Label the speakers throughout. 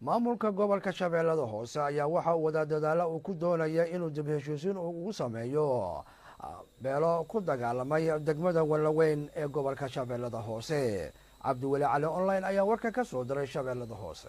Speaker 1: Maamulka gobolka Shabeellada Hoose ayaa waxa uu wadaa dadaalo uu ku doonaya inuu dib heshiisiin ugu sameeyo beelo ku dagaalamay degmada Wallaweyn ee gobolka Shabeellada Hoose. Cabdiweli Cali Online ayaa warka ka soo diray Shabeellada Hoose.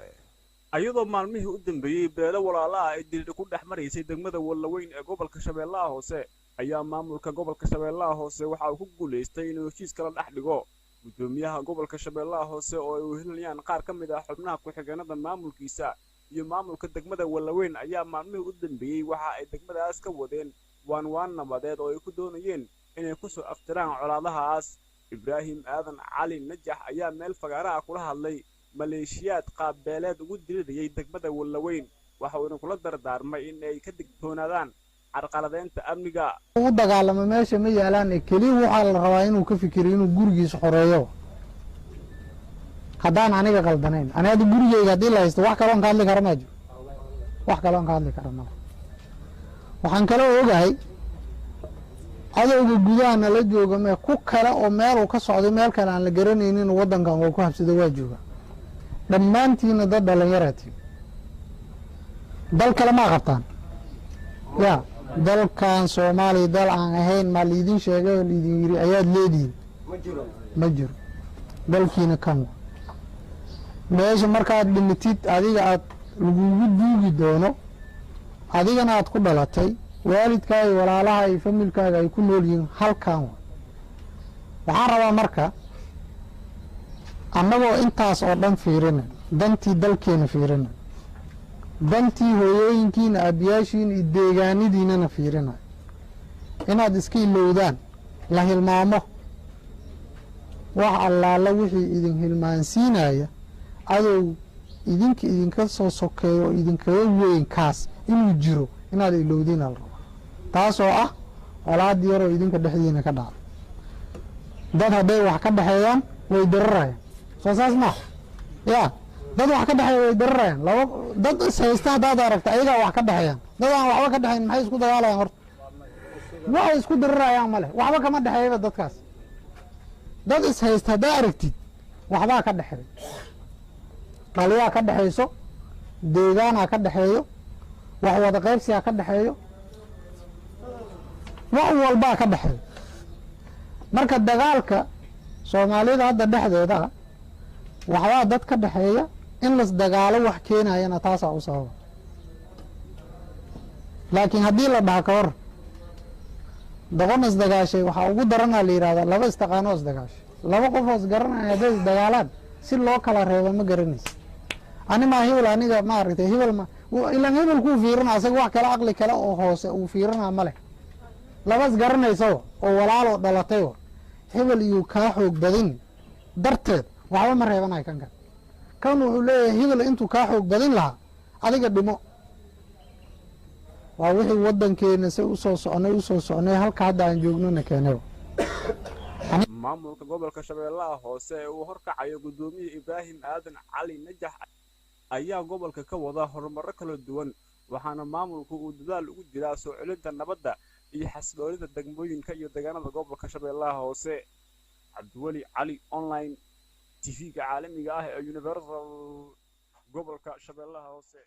Speaker 2: Ayadoo maalmihii u dambeeyey beelo walaalaha ay diriir ku dhex maraysay degmada Wallaweyn ee gobolka Shabeellaha Hoose, ayaa maamulka gobolka Shabeellaha Hoose waxa uu ku guulaystay inuu heshiis kala dhex dhigo. Gudoomiyaha gobolka Shabeellaha Hoose oo ay wehelinayaan qaar ka mid ah xubnaha ku-xigeenada maamulkiisa iyo maamulka degmada Wallaweyn ayaa maalmihii u dambeeyey waxa ay degmadaas ka wadeen waanwaan nabadeed oo ay ku doonayeen inay ku soo aftiraan colaadahaas. Ibraahim Aadan Cali Najax ayaa meel fagaaraha kula hadlay maleeshiyaad qaabbeeleed ugu dirirayay degmada Wallaweyn, waxa uuna kula dardaarmay in ay ka digtoonaadaan carqaladeynta amniga.
Speaker 3: Ugu dagaalamo meesha ma yaalaan, keliya waxaa la rabaa inuu ka fikiro inuu gurigiisa xoreeyo. Haddaan aniga qaldanayn, ani hadda gurigeyga haddii la haysto wax kaloon ka hadli kara maa jiro, wax kaloon ka hadli kara male. Waxaan kaloo ogahay cadowga gudahana la jooga mee ku kale oo meel uu ka socday meel kale aan la garanaynin waddankan oo ku habsado waa jooga. Dhammaantiina dad dhallinyaraatiin, dal kale maa qabtaan ya dalkan Soomaaliya dal aan ahayn maa liidin sheegay oo liidin yiri ayaad leedihiin? Ma jiro. Dalkiina kan wa meesha markaad dhimitid adiga aad lagugu duugi doono, adigana aad ku dhalatay, waalidkaaga iyo walaalaha iyo familkaaga ay ku nool yihiin halkan wa. Waxaan rabaa marka annagoo intaas oo dhan fiirina, dantii dalkeena fiirina, dantii hooyooyinkiina, aabiyaashiina iyo deegaanidiinana fiirina, inaad iska ilowdaan la hilmaamo wax allaala wixii idin hilmaansiinaya cadow idinka idinka soo sokeeyo oo idinkaga weyn kaas inuu jiro, inaad ilowdiina la rabaa, taasoo ah colaad yaroo idinka dhexdiina ka dhacda. Dad hadday wax ka dhexeeyaan way dirarayaan, soo saas maa ya? Dad wax ka dhexeeya way dirarayaan. Laba dad is haysta haddaad aragta, ayagaa wax ka dhexeeyaan. Dad aan waxba ka dhexeyn maxay isku dagaalayaan? Horta waxay isku dirirayaan male, waxba kama dhexeeyaba dadkaas. Dad is haysta haddaa aragtid, waxbaa ka dhexeeyo, dhaliyaa ka dhexeyso, deegaanaa ka dhexeeyo, wax wada qaybsigaa ka dhexeeyo, wax walbaa ka dhexeeyo. Marka dagaalka Soomaalida hadda dhexdeeda waxbaa dad ka dhexeeya, in las dagaalo wax keenayana taasaa u sababa. Laakiin haddii la dhaha ka hor doqon isdagaashay, waxaa ugu daranaa la yidhahdaa laba istaqaanoo isdagaashay. Laba qof oo isgaranaya hadday isdagaalaan, si loo kala reebo ma garanaysa. Ani maa hebel, aniga maaragtay hebel, ma ilaan hebel kuu fiirina, asaga wax kale aqli kale oo hoose uu fiirinaa ma leh. Laba isgaranaysa oo walaaloo dhalatay hebel iyuu kaa xoog badin darteed waxba ma reebanayo. Kan kale kan wuxuu leeyahay hebel intuu kaa xoog badin lahaa adiga dhimo. Waa wixii waddankeena si usoo soconay usoo soconay halka hadda aan joognona keenay.
Speaker 2: Maamulka gobolka Shabeellaha Hoose ee uu horkacayo gudoomiye Ibraahim Aadan Cali Najax ayaa gobolka ka wada horumarro kala duwan, waxaana maamulku uu dadaal ugu jiraa soo celinta nabadda iyo xasiloonida degmooyinka iyo deegaanada gobolka Shabeellaha Hoose. Cabdiweli Cali Online, TV-ga caalamiga ah ee Universal, gobolka Shabeellaha Hoose.